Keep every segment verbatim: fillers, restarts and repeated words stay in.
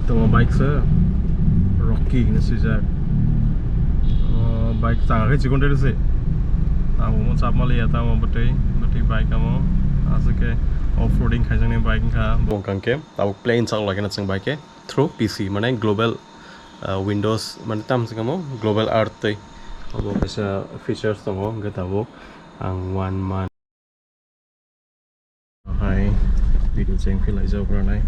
Tamo bike se Rocky hinwi swijak. O bike changa khe chikon teri se. Amo mo chap maliya tamo bwtwi, bwtwi bike amo. Aswk khe off-roading khaijaknai bike wngkha. Bo wngkha khe tabuk plain chak lai kheno chwng bike khe through P C, mane global, ah, windows, mane tamo se kamo global earth tei. Abo kaisa features tongo, hwnkhe tabuk ang one month. Hai, video cheng khe laijak rwnai.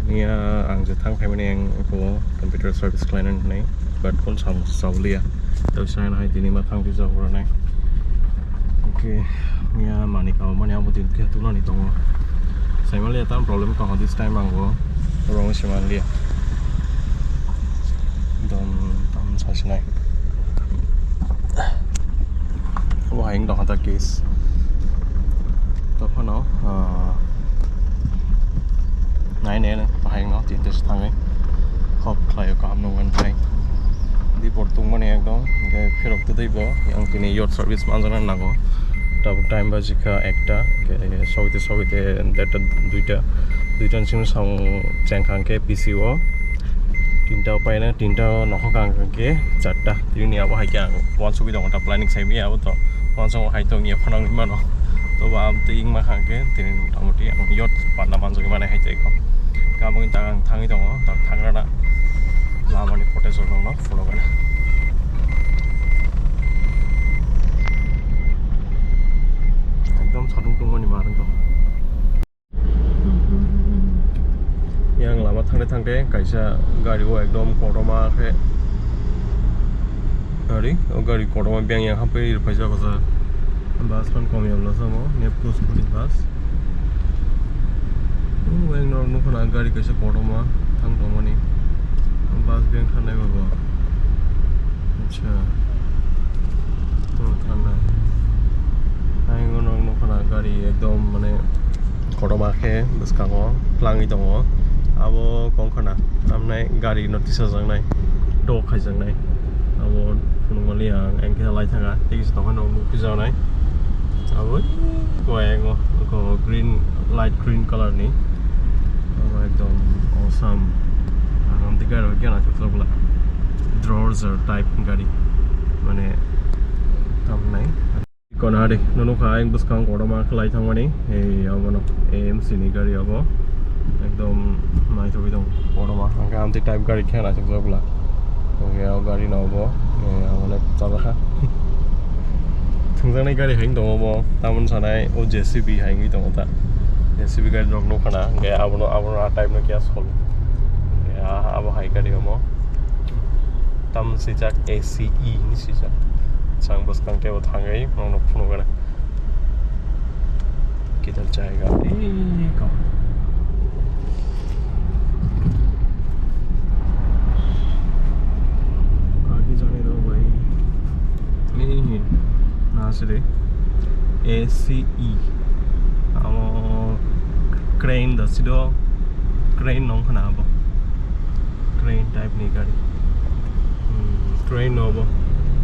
Miya ang je thang phaimani ang eko computer service khlainani hwnwi, but kun samung se chawliya. Tei sai hai tini ma thang phi jak rwnai. Okay, miya mani kabo mani abo din khe tunani tongo. Saimaliya tam problem tongo this time ang bo rong se manliya. Dom tam sasinai. Bo hai wng tongkha ta case. Tophano, ah, nai nai no, bahai wngno, tin tesa thangwi. Hop khlaio, kaham nungmani thai. Di por tungmani ekdom, hingke phirok twtwi bo, yang tini yacht service manjana nango. Tabuk time bajikha ekta, hingke sogite sogite derta duita, duita ni simi samung chengkha hingke P C o. Tinta o paina, tinta o nokhorkha hingke charta. Tini abo hai khe ang uansugui tongo, ta planning sai maya abo to. Uansukgo hai tongya phano wngwi mano. Tobo amtwi wngma kha hwnkhe tini motamoti ang yacht panda manjagwi mano hai tongkha. Tabuk ta ang thangwi tongo, ta thangrana lamani footage rok nokno phunukgana. Ekdom satung tungmani ma rwng tong. Yang lama thangte thangte kaisa gari o ekdom kotorma khe gari, o gari kotorma beng yang hapwi rwphaijak o jaga. Bus phan kom ya bwla samo, Nepco school ni bus. O yang norok nukha na gari kaisa kotorma thang tongmani. Bus beng thangnai ba bo. Acha. O thangnai. Ayang o norok nukha na gari ekdom mane kotorma khe bwskango twlangwi tongo. Abo kongkhana tamnai gari no tisajaknai, tok khaijaknai. Abo phunukmani ang engkhe lai thangkha, tei kisa tongkha norok nukphijaknai. Abo koyango green, light green colour ni. Abo ekdom awesome. Ang tei gari rok khe naithok bwla. Drodger type gari. Mane tamnai. Kono hari, nono kha, ayang bwskang kotorma khlai thangmani, ei, abono, A M C ni gari abo, ekdom naithogwi tongo, kotorma, hwnkhe amtwi type gari khe naithokjak bwla, hwnkhe o gari no bo, eh, abole chajak kha, thwngjaknai gari hai wng tongo bo, tamoni sanai o J C B hai wngwi tongo ta, J C B gari rok nukha na, hwnkhe abono, abono a type no keha solo, hwnkhe abo hai gari omo. Tam swijak A C E hinwi swijak. Chwng bwskang teibo thangwi norokno phunukgana. Kidal jayega. Ei, kok. Kaki jani rw bai. Ei, na siri. A C E. Amo crane da sido. Crane nong khana abo. Crane type ni gari. Hmm, crane no bo.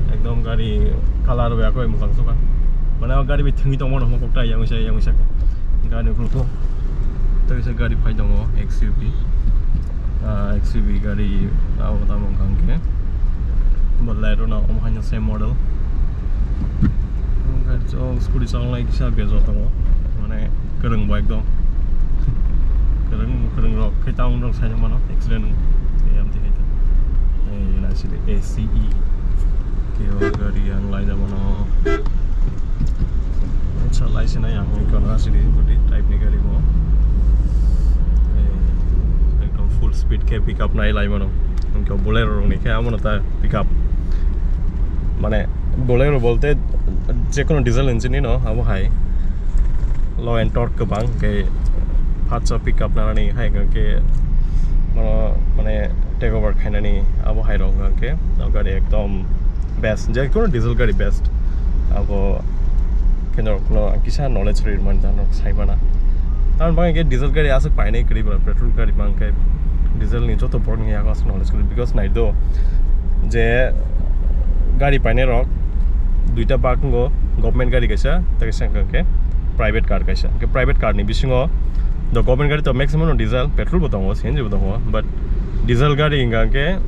Ekdom gari color bo yakoi mwchang suka. Mane o gari bi thwngwi tongmano hwnba kok tai yang wisa yang wisa. Gari ukulukgo. Tei kisa gari phai tongo X U V. Ah, X U V gari abo tamo wngkha hwnkhe. Bo light rok no omo haino same model. Gari chok scooty chok lai kisa bejak tongo. Mane kwrwng bo ekdom. Kwrwng, kwrwng rok khe town rok sai mano accident wng. Ei, amtwi hai ta. Ei, na sidi A C E. Khe o gari ang lai da mano. Acha, lai se nai ang oi kono asidi budi type ni gari bo. Ei, ekdom full speed khe pick up nai lai mano. Hwnkhe Bolero rok ni khe amo no ta pick up. Mane Bolero bolte jekono diesel engine ni no, abo hai low and torque kwbang, hwnkhe phatsa pick up nanani hai hwnkhe mano mane take over khainani abo hai rok hwnkhe o gari ekdom best, jekono diesel gari best. Abo khe norokno ang kisa knowledge rwi mani, norok sai mana. Tamoni bagwi hwnkhe diesel gari aswk painai kwrwi ba, petrol gari ma hwnkhe diesel ni joto borok ni yago aswk knowledge kwrwi, because nai do je gari painai rok duita bak wngo, government gari kaisa, tei kaisa hwnkhe private car kaisa. Hwnkhe private car ni bisingo The government gari to maximum no diesel, petrol bo tongo, C N G bo tongo, but diesel gari hingka khe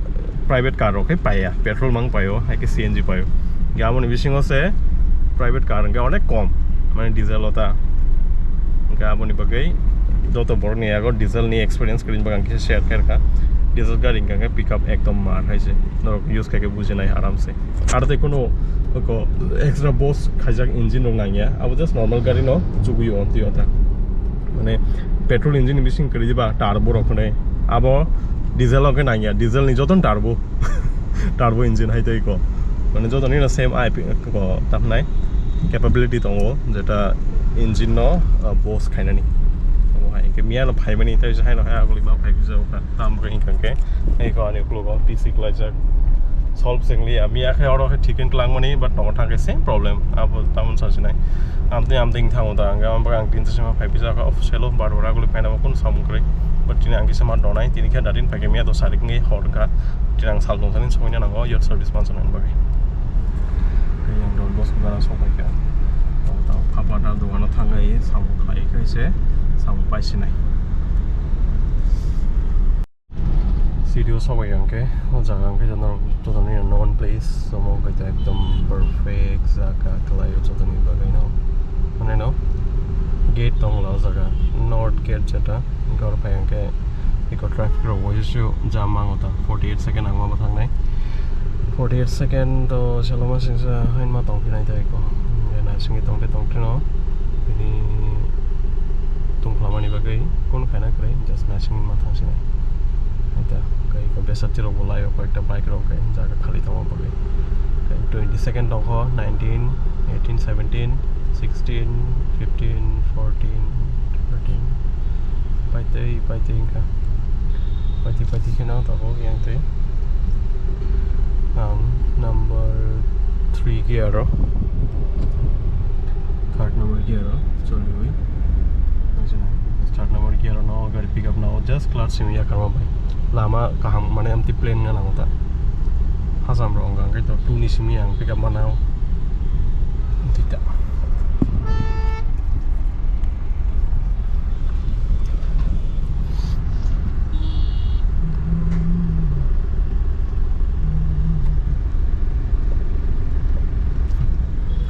private car rok khe paiya, petrol mang paio, hai khe C N G paio. Hingke aboni bisingo se private car hingke onek kom, mane diesel o ta. Hingke aboni bagwi joto borok ni yago diesel ni experience kwrwini bagwi ang kisa share khe rwkha. Diesel gari hingka khe pickup ekdom mar hai se, norok use khai khe bujinai aram se. Aro tei kunu ko extra boost khaijak engine rok nangya, abo just normal gari no chugui o twi o ta. Mane petrol engine ni bising kwrwi diba turbo rok hwnwi, abo diesel o khe nangya, diesel ni joto turbo, turbo engine hai tei ko, mane joto ni same I P ko tamnai capability tongo, jeta engine no, uh, boost khainani. Omo hai khe miya no phaimani tei hai no hai aguli ma phai bijao kha. Tam khe hingka khe, eko ani uklogo T C klaijak. Solve se wngli ya. Miya khe oro khe thik wng twlang mani, but nogo thang khe same problem. Abo tamon sa sinai. Amtwi amtwi wng thango da. Ang, ang, ang tin sima phai pisa kha, selo bar bar aguli phaina bo kun samung kwrwi. But tini ang kisa ma donai, tini khe datin phai khe miya to sarik ngi hor kha. Tini ang sal tong sani sokoi na nango, yacht service mansa nang bagwi. Yang don bos gana sopai kha. Tamo tamo papa da dogano thangai samung khai khai se samung pai sinai. City o sobai hwnkhe, o jaga hwnkhe norok jotono known place, omo hwnkhe ekdom perfect jaga kwlai o jotono bagwi no. Mane no gate tong la o jaga, north gate jeta, hwnkhe oro phai hwnkhe eko traffic rok waisa su jam mango ta, forty eight second ang ma bwthangnai, forty eight second to seloma singsa hain ma tong phinai ta eko, hwnkhe naisingwi tong khe tong phino tini tongphlamani bagwi kun khaina kwrwi, just naisingwi ma thang sinai. Ita, kai ko besati rok bo lai o, koyekta bike rok kai jaga khali tongma bagwi. Kai twenty second tongkho, nineteen, eighteen, seventeen, sixteen, fifteen, fourteen, thirteen. Paitei, paitei wngkha. Paitei, paitei kheno tabuk yang tei. Ang number three gear o. Third number gear o choliwi. Start number gear o no gari pick up no just clutch simi yakarma bai. Lama kaham mane amtwi plain wngna nango ta. Hasam rok wngkha hwnkhe to two ni simi ang pick up mana o. Amtwi ta.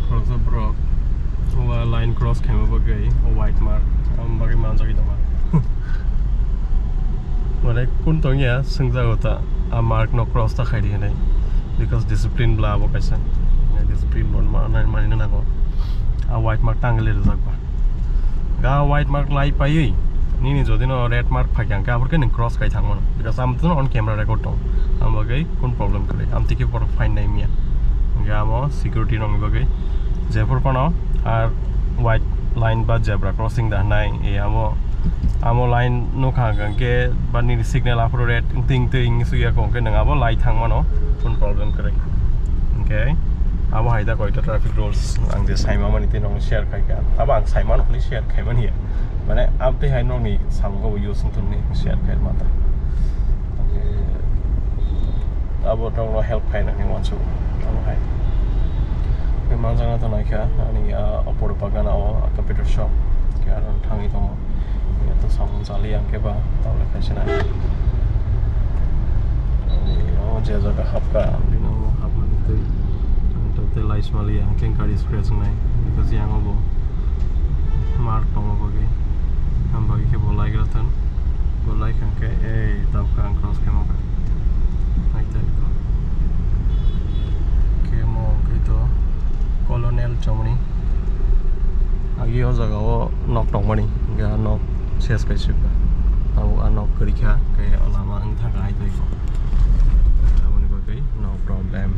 Khoroksa borok o line cross khaima bagwi o white mark abo bagwi manjagwi tongma. Mane kun tongya swngjago ta, a mark no cross ta khaidi hinwi, because discipline bla abo kaisa, discipline bo manwi nango, a white mark tangwi rijak ba. Ga white mark lai paiwi nini jodi no red mark phaikha hwnkhe aphuru khe nwng cross khai thangmano, because amtwino on camera record tong, ang bagwi kun problem kwrwi, amtwi khe borok fine nai manya. Hwnkhe amo security rokni bagwi jephuru phano ar white line ba zebra crossing da hwnai, e amo, amo line nukha hwnkhe ba nini signal aphuru red wngtwi wngtwi wngwi sukya hwnkhe nwng abo lai thangmano, kun problem kwrwi. Hwnkhe abo hai da koita traffic rules ang je saimamani tei nokni share khaikha, abo ang saimano hwnwi share khaimani ya. Mane amtwi hai nokni samungo bo use wngthumni share khai mata. Abo nokno help khaina hinwi uansukgo. Abo hai. Khe manjakna to naikha ani, ah, opor bagana o computer shop. Khe aro thangwi tongo. Yato samung chaliya hwnkhe ba tabole khaisina. Ani o je jaga hapkha, bini o hapmani twi. Ang to tei lai sima liya, hwnkhe gari scratch wngnai. Because yang o bo mark tongma bagwi. Ang bagwi khe bo laikha thang. Bo laikha hwnkhe, ei, tabukhe ang cross khaima kha. Hai tei. Khe mo hwnkhe to Colonel Chomoni. Agi o jaga o nok tongmani, hwnkhe a nok ses kai sibka. Tabuk a nok kwrwi kha, khe o lama wng thangkha hai tei. Aboni bagwi no problem.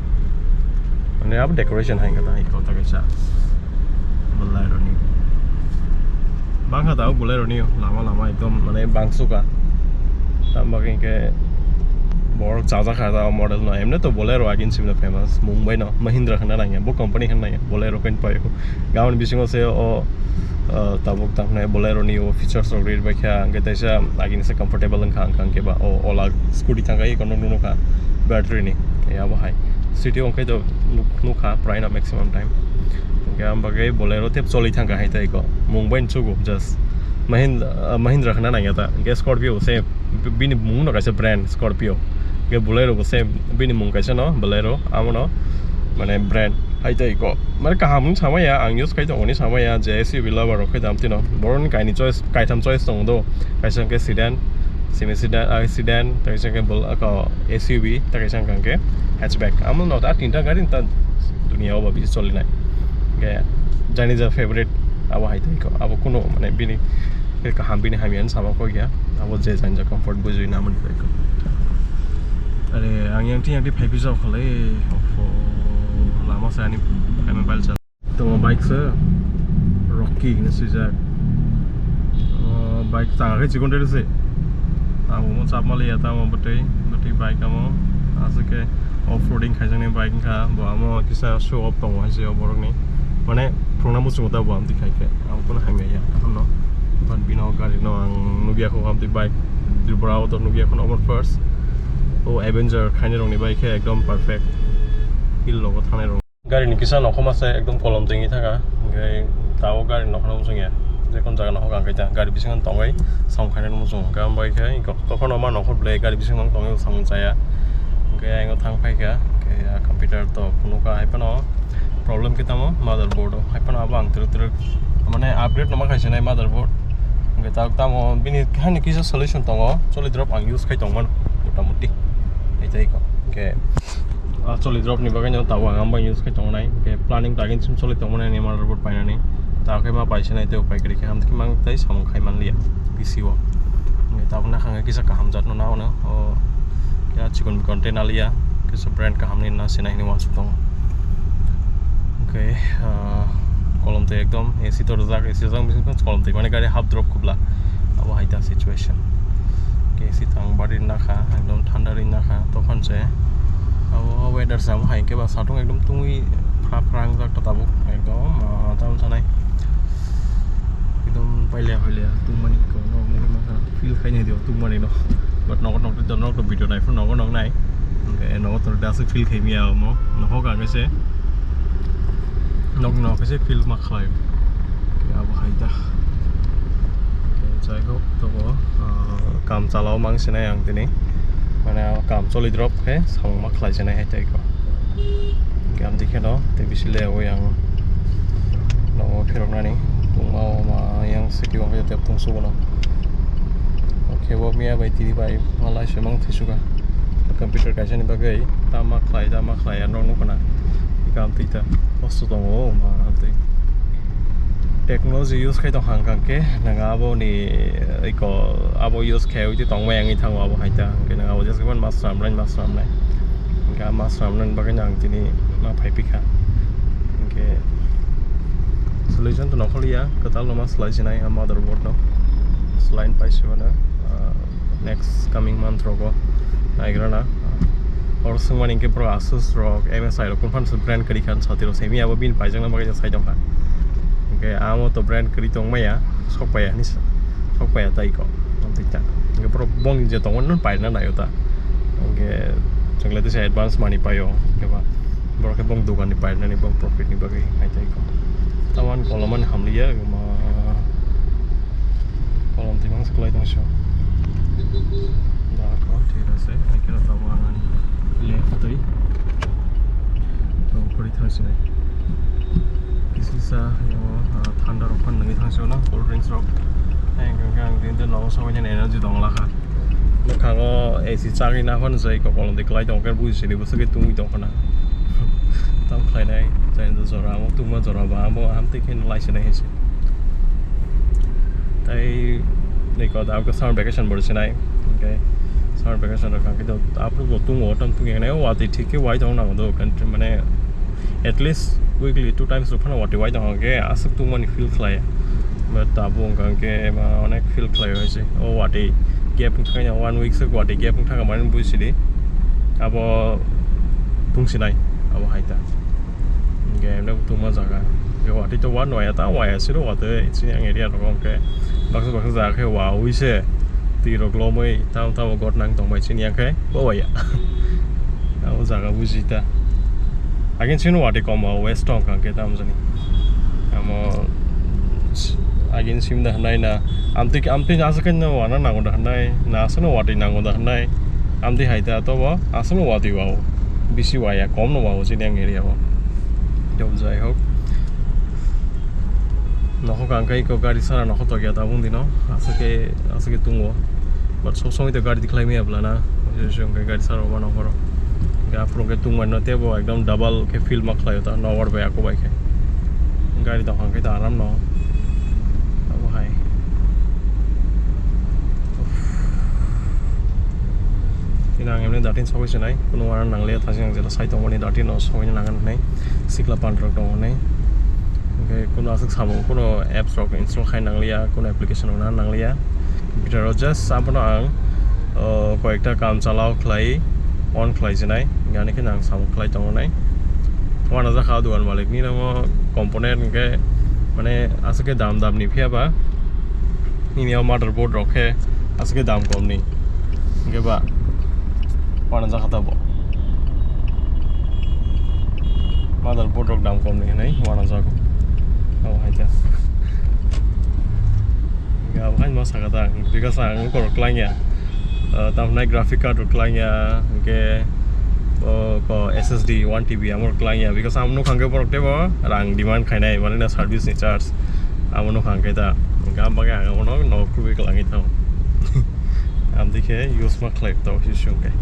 Mane abo decoration hai khe ta, hai kota kaisa. Bolero ni. Bangkha ta o Bolero ni lama lama ekdom mane bangsuka. Tam bagwi hwnkhe borok chajakha ta o model no. Emne to Bolero agin simi no famous. Mumbai no Mahindra khna nangya. Bo company khna nangya. Bolero khe paio. Gaboni bisingo se o, o, tabuk tamne Bolero ni o features rok rir bai kha. Hwnkhe taisa agini se comfortable wngkha, hwnkhe ba o Ola scooty thangkha eko nuknukha battery ni. E abo hai. City o hwnkhe to nuk-, nukha prai no maximum time. Hwnkhe am bagwi Bolero tep choli thangkha hai tei ko. Mumbai ni chugo just. Mahindra, ah, Mahindra khna nangya ta, hwnkhe Scorpio bo same, bini mung no kaisa brand Scorpio, hwnkhe Bolero bo same, bini mung kaisa no Bolero, amo no mane brand hai tai ko, mane kaham wng sama ya, ang use khai tongo ni sama ya, je S U V lover rok khai tamo tino, borok ni kaini choice, kaitham choice tongo do, kaisa hwnkhe sedan, semi sedan, ah, sedan, tei kaisa hwnkhe bol-, ako S U V, tei kaisa hwnkhe hatchback, amo no ta tinta gari ta dunia o ba bisi choli nai, hwnkhe jani ja favorite abo hai tai ko, abo kuno mane bini Khe kaham bini hamya hinwi sama kok ya. Abo je jani ja comfort bujui na mani bai kok. Are ang yang ti yang ti phai pisa khalai. Oho, lama sa ani phai mobile cha. Tamo bike se Rocky hinwi swijak. O bike changa khe chikon teri se. Tamo mo chap mali ya tamo bwtwi, bwtwi bike amo. Aswk khe off-roading khaijaknai bike wngkha. Bo amo kisa show off tongo hai se o borokni. Mane phwrwngna muchungo ta bo amtwi khai khe. Ang phano hamya ya, ano. But bino gari no ang nugya kho, amtwi bike Tripura o to nugya kho, omo first. O Avenger khainai rokni bai khe ekdom perfect. Hill logo thangnai rok. Gari ni kisa nokho masa ekdom kolom jengwi thangkha. Hwnkhe tabuk gari nokho no muchungya. Jekon jaga nokho kang khe ta gari bisingo tongwi samung khainai muchungo. Hwnkhe ang bai khe tophano ma nokho belai gari bisingo tongwi samung chaya. Hwnkhe ang thang phaikha. Hwnkhe computer to phunukha hai phano. Problem khe tamo motherboard o, hai phano abo ang twrwk twrwk mane upgrade no ma khaisa nai motherboard. Hwnkhe ta-, tamo bini hani kisa solution tongo, choli drop ang use khai tongmano mota moti. Hai tai ko. Hwnkhe, ah, choli drop ni bagwi no tabuk ang amo use khai tongnai. Hwnkhe planning ta agin sim choli tongmani ani motherboard painani. Ta khe ma paisa nai tei upai kwrwi khe ham khe mang tei samung khai man liya P C o. Hwnkhe tabuk nakhang kisa kaham jat no na ono. O ya chikon bikon tei na liya. Kisa brand kaham ni na sinai hinwi uansuk tongo. Hwnkhe, ah, kolom twi ekdom A C to rwjak, A C rwjak bising phano kolom twi mani gari half drop khobla. Abo hai ta situation. Hwnkhe A C tang bari nakha, ekdom thanda ri nakha, tokhan se. Abo weather se amo hai hwnkhe ba satung ekdom tungwi phra phra wngjak ta tabuk. Ekdom, ah, tamo sanai. Ekdom pailiya pailiya tungmani kono nugwi mankha, feel khainai dio tungmani no. But nogo nokti to nok to video nai phano nogo nok nai. Hwnkhe nogo to da aswk feel khaimaya omo. Nohok ang khe se. Nok nok khe se feel ma khlai. Abo hai da. Jai hok, tobo, ah, kam chalao mang sinai ang tini. Mane kam choli drop khe samung ma khlai sinai hai tai ko. Hwnkhe amtwi kheno tei bisi le oi ang nogo phiroknani tungma o ma yang city o khe tep tong sugo no. Oke bo miya bai tini bai malai se mang thai suga. Computer kaisa ni bagwi tama khlai tama khlai ya nok nukho na. Hwnkhe amtwi ta kosto tongo o ma amtwi. Technology use khai tong hang kang khe nang abo ni iko abo use khai oi tongmai ang thango abo hai ta. Hwnkhe nang abo just mas ram rai mas ram rai. Hwnkhe a mas ramnani bagwi no ang tini ma phai pikha. Hwnkhe solution to nokho liya, kwtal no ma slai sinai a motherboard no. Slai pai se mano, ah, next coming month rogo naigrana. Oro swngmani hwnkhe borok Asus rok, M S I rok, phano brand kwrwi kha, sati rok simi abo bini paijakna bagwi sai tongkha. Hwnkhe amo to brand kwrwi tongmaya, sok paiya hinwi sa, sok paiya tai ko. Hwnkhe borok bongni je tongmani no paina naio ta. Hwnkhe chwng le tisa advance money paio, hwnkhe ba borok khe bong dogan ni painani, bong profit ni bagwi hai tai ko. Tawan kolomani hamliya, ma kolom twi mangsa kwlai tong sio. Da ko thik ase, hai khe tamo ang ani left twi. To kori thang sinai. Kisa sa, ah, thanda rok phan nangwi thang sio na, cold drinks rok. Hai hwnkhe ang din din nogo sogwi nini energy tong lakha. Bwkhango A C chagwi naphano jai kolom twi kwlai tongkhe buji sini bwswk khe tungwi tongkha na. Tam khlainai jai jora amo tungma jora ba amo hamtwi khe lai sinai hai se. Tai niko da ko summer vacation bo sinai. Hwnkhe summer vacation rok khe to aphuru bo tungo tam tungya nai watwi thik khe wai tong nango do country mane at least weekly two times rok phano watwi wai tong khe aswk tungmani feel khlai. But tabuk wngkha hwnkhe ma onek feel khlai hai se. O watwi gap wngkha khe one week se watwi gap wngkha khe mani buji sidi. Abo tungsinai abo hai ta. Hwnkhe eno tungma jaga. Hwnkhe watwi to wa nwya ta waya siro watwi chini ang area rogo hwnkhe baksa baksa jaga khe wawi se twi rok lomwi tamo tamo got nang tongbai chini yang khe bo waya. Abo jaga buji ta. Again chini watwi kom o west tong kha hwnkhe tamo jani. Amo Agin sim da hwnai na. Amtwi, amtwi aswk khe no wana nango da hwnai. Na aswk no watwi nango da hwnai. Amtwi hai ta tobo aswk no watwi wao. Bisi waya, kom no wao chini ang area o. Job jai hok. Nokhok ang kai ko gari sara nokhok to gya tabung dino. Aswk khe, aswk khe tungo. But sob somoi to gari dikhlai maya bla na. Jeng kai gari sara ma nokhoro. Ga phuru khe tungmani no tebo ekdom double khe feel ma khlaio ta, nowar bai ako bai khe. Gari dokhang khe ta aram no. Abo hai. Tini ang emni datin sogwi sinai, kuno wana nangliya, thajing ang jela sai tongmani datin no sogwi nangan hinwi, sikla pandrok tongo hinwi. Hwnkhe kuno aswk samung, kuno apps rok install khai nangliya, kuno application rok nang nangliya. Computer o just abono ang, o, koyekta kam chalao khlai, on khlai sinai, gani khe nang samung khlai tongo nai. Wana jakha dukan malik ni namo component hwnkhe mane aswk khe dam dam ni phiya ba nini o motherboard rok khe aswk khe dam kom ni hwnkhe ba wana jakha ta bo motherboard rok dam kom ni hinwi wana jago abo hai khe. Hwnkhe abo hai ma saka ta because ang korok klangya. Ah, tamni graphic card rok klangya, hwnkhe, oh, ko S S D one T B amo rok klangya, because amo nukha hwnkhe borok teibo rang demand khainai, mane na service ni charge amo nukha hwnkhe ta, hwnkhe am bagwi ang abono nok kubui klangwi thango. Amtwi khe use ma khlai tong sisi hwnkhe.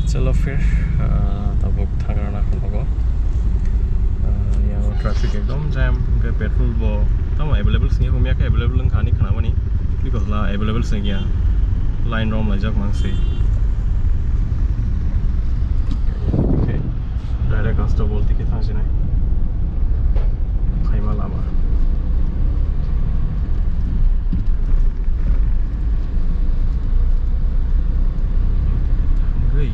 Chalo phir, ah, tabuk thangrana nogo. Ah, yang traffic ekdom jam, hwnkhe petrol bo tamo available sini, humya khe available wngkha ani khnamani. Because la available se gya. Line rom laijak mang se. Okay. Direct Astabol tike thang sinai. Khaima lama. Thangwi.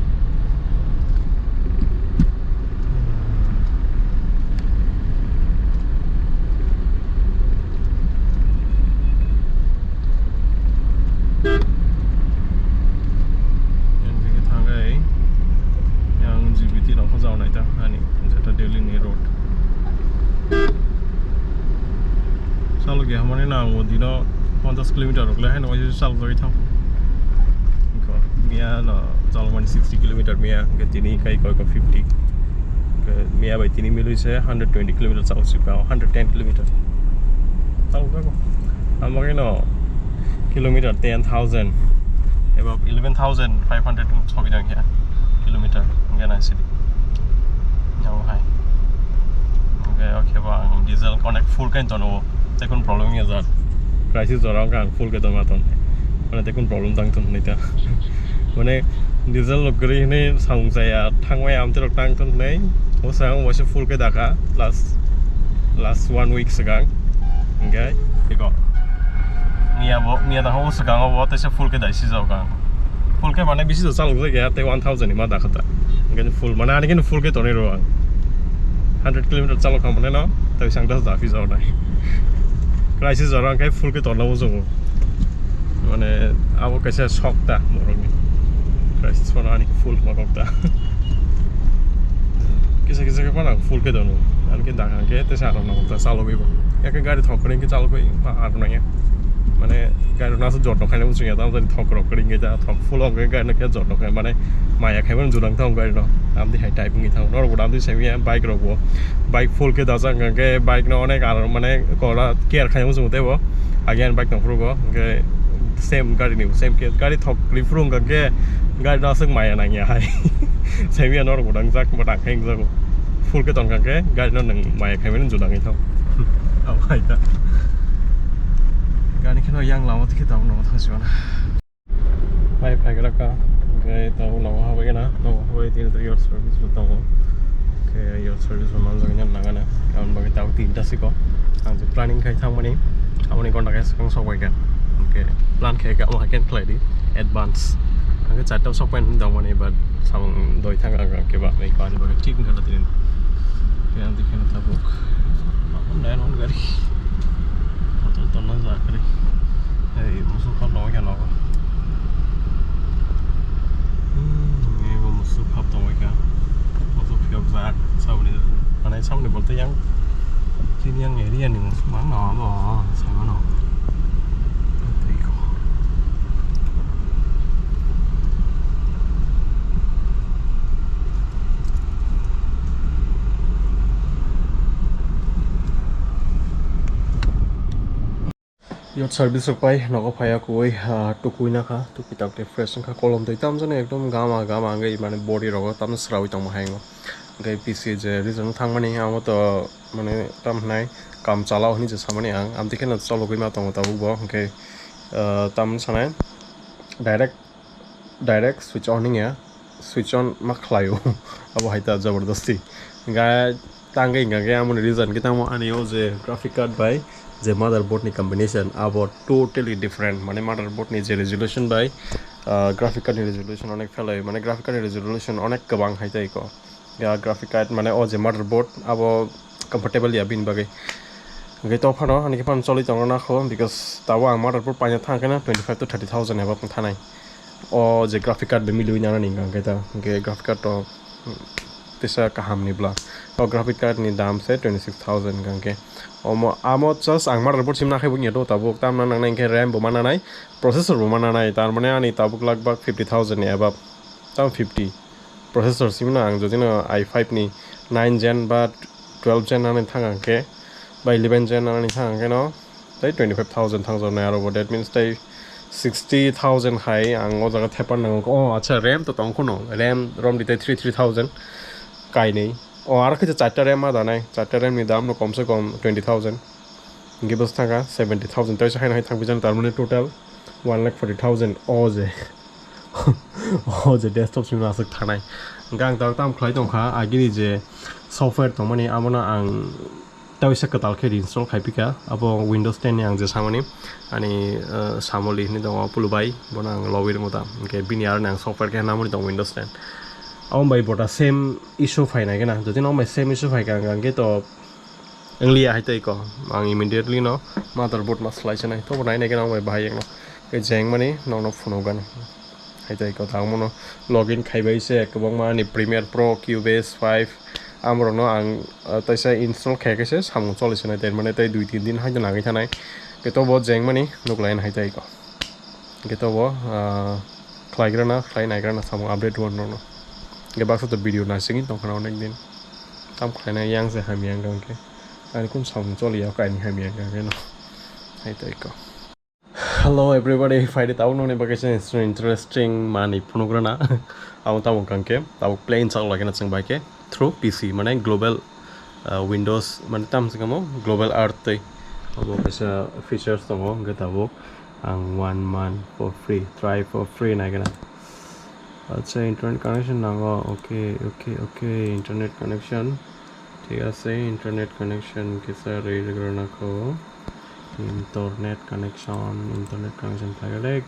Yang digi thangai, yang G B T rok jao naita ani jeta Delhi ni road. Salok ya hamani na ang o dino ponchash kilometer rok le haino waisa salok jagwi thang. Ko miya no jalmani sixty kilometer miya, hwnkhe tini kai koi ko fifty. Hwnkhe miya bai tini milwi se hundred twenty kilometer chalo sika, hundred ten kilometer. Chalo jago. Amagino kilometer ten thousand, eba eleven thousand five hundred sogwi dang khe kilometer, hwnkhe nang sidi. Jabo hai. Hwnkhe o khe bo ang diesel connect full kain tono. Tei kun problem ya jat. Crisis jora ang full ke tongma ton. Mane tei kun problem tang ton nita. Mane diesel lok gari hini samung saya thangmai amte rok tang ton nei. O sa ang waisa full ke daka last, last one week segang. Hwnkhe iko. Miya bo, miya da ho segang o bo tei se full ke dai si jao kang. Full ke mane bisi do chalok jagya tei one thousand ni ma dakha ta. Hwnkhe full mane ani khe full ke tonwi rw ang. Hundred kilometer chalok kha mane no tei sang das da phi jao nai. Crisis jora hwnkhe full ke tonno muchungo. Mane abo kaisa sok ta borokni. Crisis phano ani full ma kok ta. Kisa kisa khe phano full ke tono. Ani khe dakha khe tei sa rok no ta chalogwi bo. Eke gari thok khe chalogwi ma ar nang ya. Mane gari no aswk jotno khaina muchung ya, tamo jani thok rok kring khe ta, thok full o khe gari no khe jotno khai, mane maya khai mani jurang thang gari no. Amtwi hai type wngwi thang. Norok bo amtwi simi ya bike rok bo, bike full khe dajak hwnkha khe bike no onek aro mane kora care khai muchung tei bo. Again bike tong phuru bo hwnkhe same gari ni same case, gari thok ri phuru hwnkha khe gari no aswk maya nang ya hai. Simi ya norok bo dangjak bo tak khai wngjago. Full khe tongkha khe gari no nwng maya khai mani jurang thang. Abo hai ta. Gari kheno yang lama twi khe tabuk nongo thang sibana. Pai phai gra kha, hwnkhe tabuk nogo habai gana, nogo habai tini to yacht service bo tongo. Khe yacht service bo manjak nini nangani, aboni bagwi tabuk tinta siko. Ang je planning khai thangmani, aboni gonta khe swkang sok bai kha. Hwnkhe plan khai kha, omo hai khe khlai di, advance. Hwnkhe charta o sok pai tongmani, but samung doi thang ang khe ba, bai kha ani bagwi thik wngkha tini. Khe ang twi kheno tabuk. Nai non gari. Kotor tonna ja kwrwi. Ei, musuk khap longwi kha nogo. Hmm, ei bo musuk khap tongwi kha. Musuk phiyok jak, saboni, mane saboni bolte yang Tini ang area ni muchung mano abo, saimano. Yacht service rok pai nogo phaiya kuwi, ah, tukui nakha, tukui tak tei fresh wngkha, kolom twi tamjani ekdom gama gama wngwi mane body rogo tamno sraui tongma hai wngkha. Hwnkhe P C je reason thangmani amo to mane tam hwnai kam chalao hwnwi je samani ang, amtwi kheno chologwi ma tongo tabuk bo, hwnkhe, ah, tamni sanai direct direct switch on wngya, switch on ma khlaio. Abo hai ta jabardasti. Hwnkhe tangwi hwnkha khe amoni reason khe tamo ani o je graphic card bai je motherboard ni combination abo totally different, mane motherboard ni je resolution bai, ah, graphic card ni resolution onek phelai, mane graphic card ni resolution onek kwbang hai ta iko. Ya, graphic card mane o je motherboard abo comfortable ya bini bagwi. Hwnkhe to phano ani khe phano choli tongo nakho, because tabuk ang motherboard paina thang khe na twenty five to thirty thousand eba thanai. O je graphic card bai miliwi nanani hwnkha hwnkhe ta, hwnkhe graphic card to, hmm, teisa kaham ni bwla. O graphic card ni dam se twenty six thousand hwnkha hwnkhe. Omo, amo just ang motherboard sim nakhai bo wngya do tabuk, tamna nangnai hwnkhe RAM bo ma nanai, processor bo ma nanai, tar mane ani tabuk lagbak fifty thousand ni above, tam fifty. Processor simino ang jodino i five ni nine gen ba twelve gen ani thang ang khe, ba eleven gen ani thang ang khe no tei twenty five thousand thang jor nai aro bo, that means tei sixty thousand hai ang o jaga thepan nango. Oh, acha, RAM to tong khuno, RAM rom di tei three three thousand kainwi. Oh, aro khe charta RAM ma danai, charta RAM ni dam no kom se kom twenty thousand. Hingke bwswk thangkha seventy thousand, tei se haino hai thangpijak, tar mane total one lakh forty thousand. O je, o je desktop simi aswk thanai. Hingke ang tabuk tamo khlai tongkha, agini je software tongmani, abono ang tei se kwtal khe reinstall khai pika. Abo Windows ten ni ang je samani, ani, eh, samoli hinwi tongo Pulubai, bono ang logwi rwngmo ta. Hingke bini aroni ang software khe namani tongo Windows ten. Abo bai bota same issue phainai gana, jodi no bai same issue phaikha, hingke to Wngliya hai tei ko, ang immediately no motherboard ma swlai sanai, tobo nai nai khe nang bai bahai wngno. Khe jeng mani nokno phunukgani hai tei ko, tamo no login khai bai se kwbangma ani Premiere Pro, Cubase five, amorokno ang, ah, teisa install khai khe se samung choli sanai, tei mane tei dui tin din hai nangwi thanai. Khe tobo jeng mani nuklai hai tei ko. Hingke tobo, ah, khlaigrana, khlai naigrana samung update rwna rwno. Hingke baksa to video naisingwi tongkhana onek din. Tam khlaina yang se hamya wngkha hingke. Ani kum samung choliya kaini hamya wngkha hingke no. Hai to eko. Hello everybody, phaidi tabuk nokni bagwi se interesting mani phunugrana. Abo tabuk wngkha hingke, tabuk plane chak lagina chwng bai khe through P C, mane global, ah, Windows, mane tam se kamo global earth tei. Abo kaisa features tongo, hingke tabuk. Ang one month for free, try for free naigana. Acha, internet connection nango. Okay, okay, okay, internet connection. Thik ase, internet connection kisa rwgwrwna kho. Internet connection, internet connection phaikhe